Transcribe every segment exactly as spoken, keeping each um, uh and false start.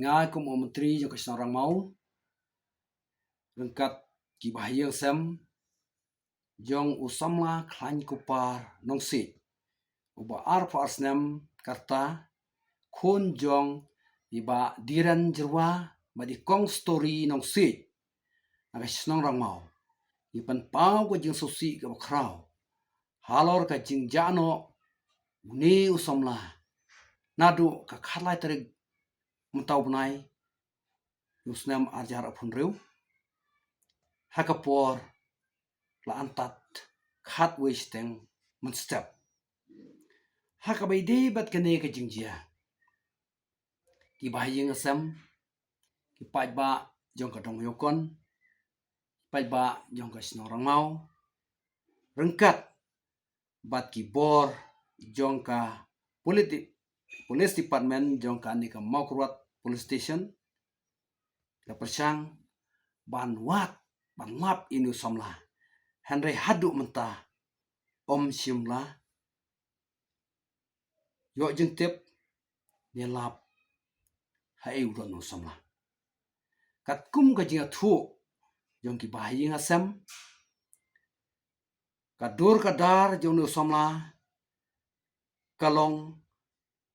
Nga kum u Myntri jong ka shnong Rangmaw, ryngkat ki bahaïing sem jong u samla Khlaiñ Kupar Nongsiej, uba arphew ar snem ka rta, khun jong i Bah Diren Jyrwa bad i Kong Story Nongsiej, na ka shnong Rangmaw, ngi pynpaw ka jingsngewsih kaba khraw halor ka jingjia noh une u samla naduh ka khatlai tarik mynta u bnai u snem ar hajar arphew hynriew, ha ka por la antad khatwei shiteng mynstep. Ha kaba ïadei bad kane ka jingjia, ki bahaïing sem, ki paidbah jong ka Dong Ïew Kon, ki paidbah jong ka shnong Rangmaw, ryngkat bad ki bor jong ka Police, Police Department jong kane ka Mawkyrwat Police Station, la pyrshang ban wad, ban lap ïa une u samla. Hynrei haduh mynta ym shym la ïoh jingtip ne lap haei u don une u samla. Katkum ka jingïathuh jong ki bahaïing sem, ka dur ka dar jong une u samla ka long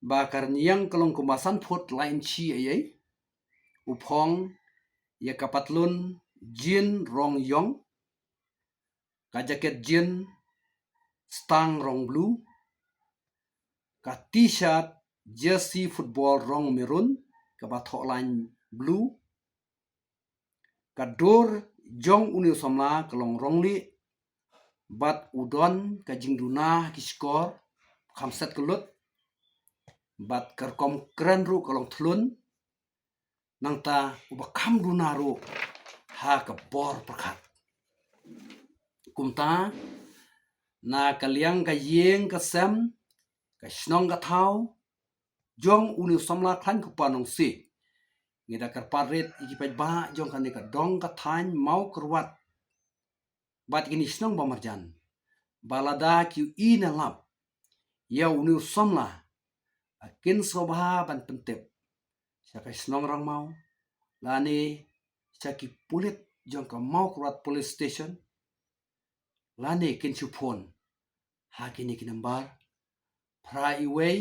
ba ka rynïeng ka long kumba san phut lai inchi ei ei. U phong ïa ka patlun jean rong ïong, ka jaket jean stang rong blue, ka t-shirt jersey football rong maroon kaba thoh lain blue. Ka dur jong une u samla ka long rong lieh bad u don ka jingduna ha ki shkor, kham set ka lut, bad ka rukom kren ruh ka long thlun. Nangta uba kham duna ruh ha ka bor pyrkhat. Kumta na ka liang ka ïing ka sem, ka shnong ka thaw jong une u samla Khlaiñ Kupar Nongsiej, ngi da kyrpad rit ïa ki paidbah jong kane ka dong ka thaiñ Mawkyrwat bad kine ki shnong ba marjan, ba lada ki ïohi ne lap ïa une u samla, kin sngewbha ban pyntip sha ka shnong Rangmaw lane sha ki pulit jong ka Mawkyrwat Police Station, lane kin shu phone ha kine ki nambar: phra wei,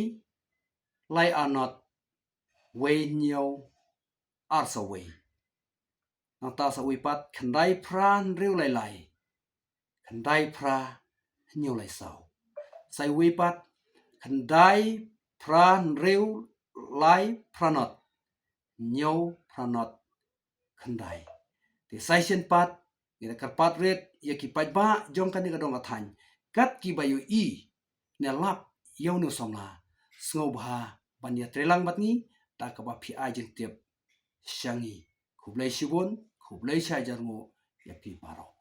lai ar nod, wei hynñiew, ar saw wei. Nangta sa wei pat: khyndai phra hynriew lai lai, khyndai phra hynñiew lai saw. Sa wei pat: khyndai phra hynriew lai phra nod, hynñiew phra nod khyndai. Te sa shisien pat ngi da kyrpad rit ïa ki paidbah jong kane ka dong ka thaiñ, kat kiba ïohi ne lap ïa une u samla, sngewbha ban ïatreilang bad ngi da kaba phi ai jingtip sha ngi. Khublei shibun, khublei shihajar nguh ïa phi baroh.